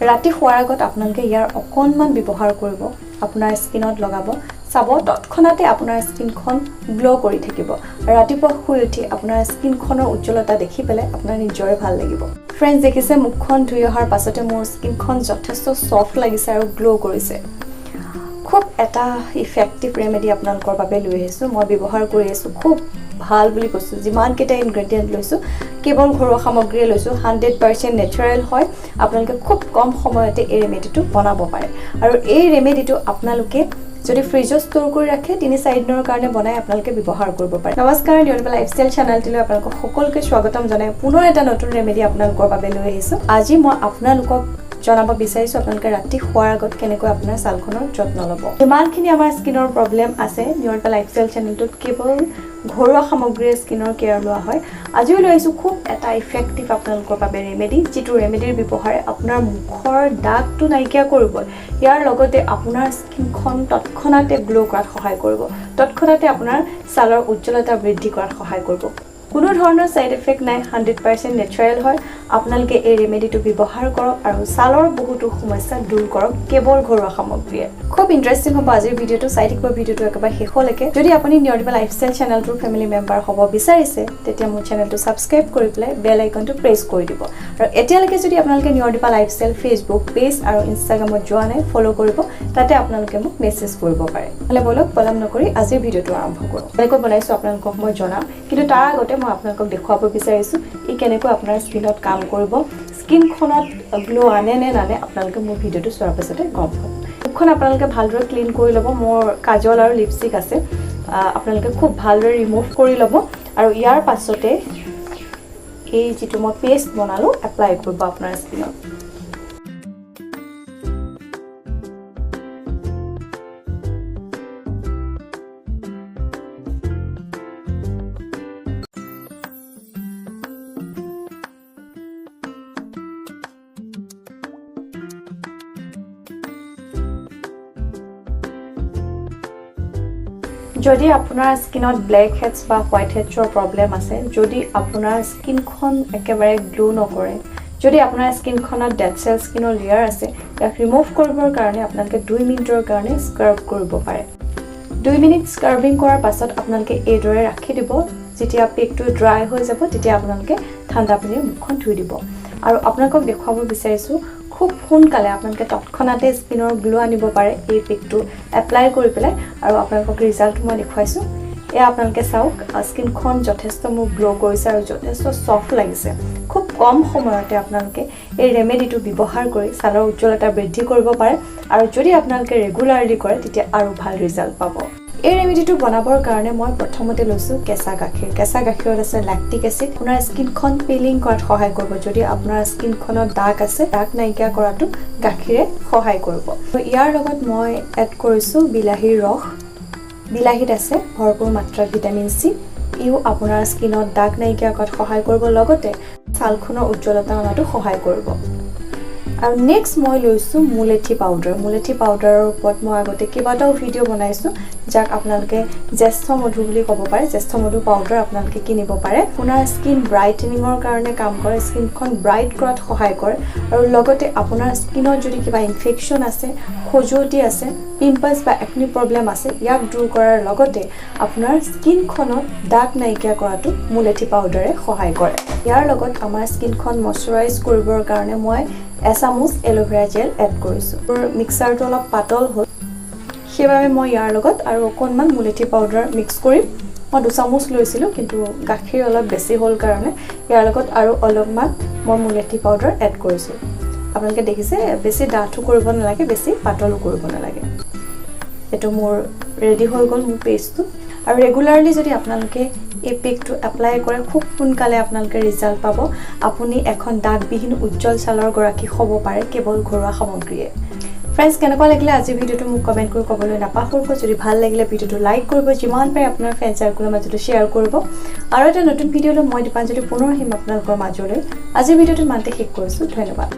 ৰাতি শোৱাৰ আগত আপোনালোকে ইয়াৰ অকণমান ব্যৱহাৰ কৰিব, আপোনাৰ স্কিনত লগাব, চাব তৎক্ষণাতে আপোনাৰ স্কিনখন গ্ল' কৰি থাকিব। ৰাতিপুৱা শুই উঠি আপোনাৰ স্কিনখনৰ উজ্জ্বলতা দেখি পেলাই আপোনাৰ নিজৰে ভাল লাগিব। ফ্ৰেণ্ডছ, দেখিছে মুখখন ধুই অহাৰ পাছতে মোৰ স্কিনখন যথেষ্ট ছফ্ট লাগিছে আৰু গ্ল' কৰিছে। খুব এটা ইফেক্টিভ ৰেমেডি আপোনালোকৰ বাবে লৈ আহিছোঁ। মই ব্যৱহাৰ কৰি আছোঁ, খুব ভাল বুলি কৈছোঁ। যিমানকেইটা ইনগ্ৰেডিয়েণ্ট লৈছোঁ কেৱল ঘৰুৱা সামগ্ৰীয়ে লৈছোঁ, 100% নেচাৰেল হয়। আপোনালোকে খুব কম সময়তে এই ৰেমেডিটো বনাব পাৰে। আৰু এই ৰেমেডিটো আপোনালোকে যদি ফ্ৰিজত ষ্ট'ৰ কৰি ৰাখে 3-4 দিনৰ কাৰণে বনাই আপোনালোকে ব্যৱহাৰ কৰিব পাৰে। নমস্কাৰ, নিয়ৰদীপা লাইফষ্টাইল চেনেলটোলৈ আপোনালোকক সকলোকে স্বাগতম জনাই পুনৰ এটা নতুন ৰেমেডি আপোনালোকৰ বাবে লৈ আহিছোঁ। আজি মই আপোনালোকক জনাব বিচাৰিছোঁ আপোনালোকে ৰাতি শোৱাৰ আগত কেনেকৈ আপোনাৰ ছালখনৰ যত্ন ল'ব। যিমানখিনি আমাৰ স্কিনৰ প্ৰব্লেম আছে, নিয়ৰদীপা লাইফষ্টাইল চেনেলটোত কেৱল ঘৰুৱা সামগ্ৰীৰে স্কিনৰ কেয়াৰ লোৱা হয়। আজিও লৈ আহিছোঁ খুব এটা ইফেক্টিভ আপোনালোকৰ বাবে ৰেমেডি, যিটো ৰেমেডিৰ ব্যৱহাৰে আপোনাৰ মুখৰ দাগটো নাইকিয়া কৰিব, ইয়াৰ লগতে আপোনাৰ স্কিনখন তৎক্ষণাতে গ্ল' কৰাত সহায় কৰিব, তৎক্ষণাতে আপোনাৰ ছালৰ উজ্জ্বলতা বৃদ্ধি কৰাত সহায় কৰিব। কোনো ধৰণৰ ছাইড এফেক্ট নাই, 100% নেচাৰেল হয়। আপোনালোকে এই ৰেমেডিটো ব্যৱহাৰ কৰক আৰু ছালৰ বহুতো সমস্যা দূৰ কৰক কেৱল ঘৰুৱা সামগ্ৰীয়ে। খুব ইণ্টাৰেষ্টিং হ'ব আজিৰ ভিডিঅ'টো, চাই থাকিব ভিডিঅ'টো একেবাৰে শেষলৈকে। যদি আপুনি নিয়ৰদীপা লাইফষ্টাইল চেনেলটোৰ ফেমিলি মেম্বাৰ হ'ব বিচাৰিছে তেতিয়া মোৰ চেনেলটো ছাবস্ক্ৰাইব কৰি পেলাই বেল আইকনটো প্ৰেছ কৰি দিব। আৰু এতিয়ালৈকে যদি আপোনালোকে নিয়ৰদীপা লাইফষ্টাইল ফেচবুক পেজ আৰু ইনষ্টাগ্ৰামত যোৱা নাই, ফ'ল' কৰিব, তাতে আপোনালোকে মোক মেছেজ কৰিব পাৰে। নহ'লে ব'লক পলম নকৰি আজিৰ ভিডিঅ'টো আৰম্ভ কৰোঁ। কেনেকৈ বনাইছোঁ আপোনালোকক মই জনাম, কিন্তু তাৰ আগতে মই আপোনালোকক দেখুৱাব বিচাৰিছোঁ ই কেনেকৈ আপোনাৰ স্কিনত কাম কৰিব, স্কিনখনত গ্ল' আনে নে নানে আপোনালোকে মোৰ ভিডিঅ'টো চোৱাৰ পাছতে গম পাব। মুখখন আপোনালোকে ভালদৰে ক্লিন কৰি ল'ব। মোৰ কাজল আৰু লিপষ্টিক আছে, আপোনালোকে খুব ভালদৰে ৰিমুভ কৰি ল'ব। আৰু ইয়াৰ পাছতে এই যিটো মই পেষ্ট বনালোঁ এপ্লাই কৰিব আপোনাৰ স্কিনত। যদি আপোনাৰ স্কিনত ব্লেক হেডছ বা হোৱাইট হেডছৰ প্ৰব্লেম আছে, যদি আপোনাৰ স্কিনখন একেবাৰে গ্ল' নকৰে, যদি আপোনাৰ স্কিনখনত ডেড চেল স্কিনৰ লেয়াৰ আছে, ইয়াক ৰিমুভ কৰিবৰ কাৰণে আপোনালোকে 2 মিনিটৰ কাৰণে স্ক্ৰাব কৰিব পাৰে। 2 মিনিট স্ক্ৰাবিং কৰাৰ পাছত আপোনালোকে এইদৰে ৰাখি দিব। যেতিয়া পেকটো ড্ৰাই হৈ যাব তেতিয়া আপোনালোকে ঠাণ্ডা পানীৰে মুখখন ধুই দিব। আৰু আপোনালোকক দেখুৱাব বিচাৰিছোঁ খুব সোনকালে আপোনালোকে তৎক্ষণাতে স্কিনৰ গ্ল' আনিব পাৰে এই পেকটো এপ্লাই কৰি পেলাই। আৰু আপোনালোকক ৰিজাল্টটো মই দেখুৱাইছোঁ, এয়া আপোনালোকে চাওক, স্কিনখন যথেষ্ট মোৰ গ্ল' কৰিছে আৰু যথেষ্ট ছফ্ট লাগিছে। খুব কম সময়তে আপোনালোকে এই ৰেমেডিটো ব্যৱহাৰ কৰি ছালৰ উজ্জ্বলতা বৃদ্ধি কৰিব পাৰে। আৰু যদি আপোনালোকে ৰেগুলাৰলি কৰে তেতিয়া আৰু ভাল ৰিজাল্ট পাব। এই ৰেমেডিটো বনাবৰ কাৰণে মই প্ৰথমতে লৈছোঁ কেঁচা গাখীৰ। কেঁচা গাখীৰত আছে লেক্টিক এচিড, আপোনাৰ স্কিনখন পিলিং কৰাত সহায় কৰিব। যদি আপোনাৰ স্কিনখনত দাগ আছে, দাগ নাইকিয়া কৰাটো গাখীৰে সহায় কৰিব। ইয়াৰ লগত মই এড কৰিছোঁ বিলাহীৰ ৰস। বিলাহীত আছে ভৰপূৰ মাত্ৰাত ভিটামিন চি, ইও আপোনাৰ স্কিনত দাগ নাইকিয়া কৰাত সহায় কৰিব, লগতে ছালখনৰ উজ্জ্বলতা অনাতো সহায় কৰিব। আৰু নেক্সট মই লৈছোঁ মুলেঠি পাউডাৰ। মুলেঠি পাউডাৰৰ ওপৰত মই আগতে কেইবাটাও ভিডিঅ' বনাইছোঁ, যাক আপোনালোকে জ্যেষ্ঠ মধু বুলি ক'ব পাৰে। জ্যেষ্ঠ মধু পাউডাৰ আপোনালোকে কিনিব পাৰে। আপোনাৰ স্কিন ব্ৰাইটেনিঙৰ কাৰণে কাম কৰে, স্কিনখন ব্ৰাইট কৰাত সহায় কৰে। আৰু লগতে আপোনাৰ স্কিনত যদি কিবা ইনফেকশ্যন আছে, খজুৱতি আছে, পিম্পলছ বা একনি প্ৰব্লেম আছে, ইয়াক দূৰ কৰাৰ লগতে আপোনাৰ স্কিনখনত দাগ নাইকিয়া কৰাটো মুলেঠি পাউডাৰে সহায় কৰে। ইয়াৰ লগত আমাৰ স্কিনখন মইশ্চাৰাইজ কৰিবৰ কাৰণে মই এচামুচ এল'ভেৰা জেল এড কৰিছোঁ। মোৰ মিক্সাৰটো অলপ পাতল হ'ল, সেইবাবে মই ইয়াৰ লগত আৰু অকণমান মুলেঠি পাউডাৰ মিক্স কৰিম। মই 2 চামুচ লৈছিলোঁ, কিন্তু গাখীৰ অলপ বেছি হ'ল কাৰণে ইয়াৰ লগত আৰু অলপমান মই মুলেঠি পাউডাৰ এড কৰিছোঁ। আপোনালোকে দেখিছে, বেছি ডাঠো কৰিব নালাগে, বেছি পাতলো কৰিব নালাগে। এইটো মোৰ ৰেডি হৈ গ'ল মোৰ পেষ্টটো। আৰু ৰেগুলাৰলি যদি আপোনালোকে এই পেকটো এপ্লাই কৰে, খুব সোনকালে আপোনালোকে ৰিজাল্ট পাব। আপুনি এখন দাগবিহীন উজ্জ্বল ছালৰ গৰাকী হ'ব পাৰে কেৱল ঘৰুৱা সামগ্ৰীয়ে। ফ্ৰেণ্ডছ, কেনেকুৱা লাগিলে আজিৰ ভিডিঅ'টো মোক কমেণ্ট কৰি ক'বলৈ নাপাহৰিব। যদি ভাল লাগিলে ভিডিঅ'টো লাইক কৰিব, যিমান পাৰে আপোনাৰ ফ্ৰেণ্ড চাৰ্কুলৰ মাজতো শ্বেয়াৰ কৰিব। আৰু এটা নতুন ভিডিঅ'লৈ মই দীপাঞ্জলি পুনৰ আহিম আপোনালোকৰ মাজলৈ। আজিৰ ভিডিঅ'টো ইমানতে শেষ কৰিছোঁ, ধন্যবাদ।